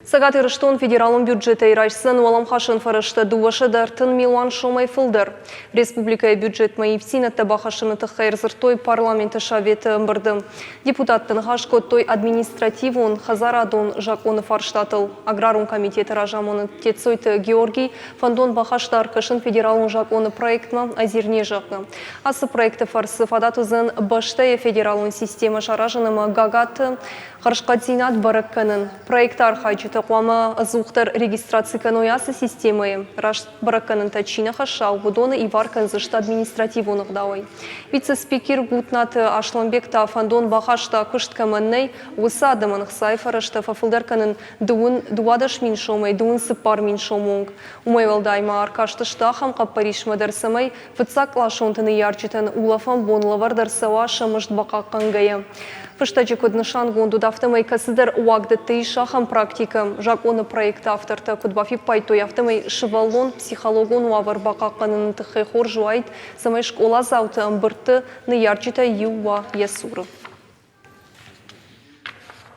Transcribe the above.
Цӕгат Ирыстон федералон бюджетӕй райсдзӕн уӕлӕмхасӕн фӕрӕзтӕ 230 милуан сомӕй фылдӕр. Республикӕйы бюджетмӕ ивддзинӕдтӕ бахӕссыны тыххӕй ӕрдзырдтой парламенты советы ӕмбырды. Депутаттӕ ныхас кодтой административон, хӕдзарадон закъоны фарстатыл. Аграрон комитеты разамонӕг Тетцойты Георгий фӕндон бахаста ӕркӕсын федералон закъоны проектмӕ Озерне, зӕгъгӕ. Ацы проекты фӕрцы фадат уыдзӕн бӕстӕйы федералон системӕ саразын ӕмӕ гагаты хӕрзхъӕддзинад бӕрӕг кӕнын. Проекты архайджытӕ хъуамӕ ӕдзухдӕр регистраци кӕной ацы системӕйы. Раст бӕрӕггӕнӕнтӕ чи нӕ хӕсса, уыдоны ивар кӕндзысты административон ӕгъдауӕй. Вице-спикер Гутнаты Асланбег та фӕндон бахаста, куыст кӕмӕн нӕй, уыцы адӕмӕн ӕхцайы фӕрӕзтӕ фӕфылдӕр кӕнын дыууын 12 мин сомӕй дыууын цыппар мин сомы онг. Уымӕй уӕлдай ма ӕркастысты ахӕм хъӕппӕрисмӕ дӕр, цӕмӕй фыццагкъласонты ныййарджытӕн улӕфӕн бон лӕвӕрд ӕрцӕуа сӕ мызд бахъахъхъӕнгӕйӕ. Фыстӕджы куыд нысангонд уыд, афтӕмӕй кӕцыдӕр уагдӕтты ис ахӕм практикӕ. Закъоны проекты автортӕ куыд бафиппайдтой, афтӕмӕй сывӕллон психологон уавӕр бахъахъхъӕныны тыххӕй хорз уаид, цӕмӕй скъоладзауты ӕмбырдты ныййарджытӕй иу уа йӕ цуры.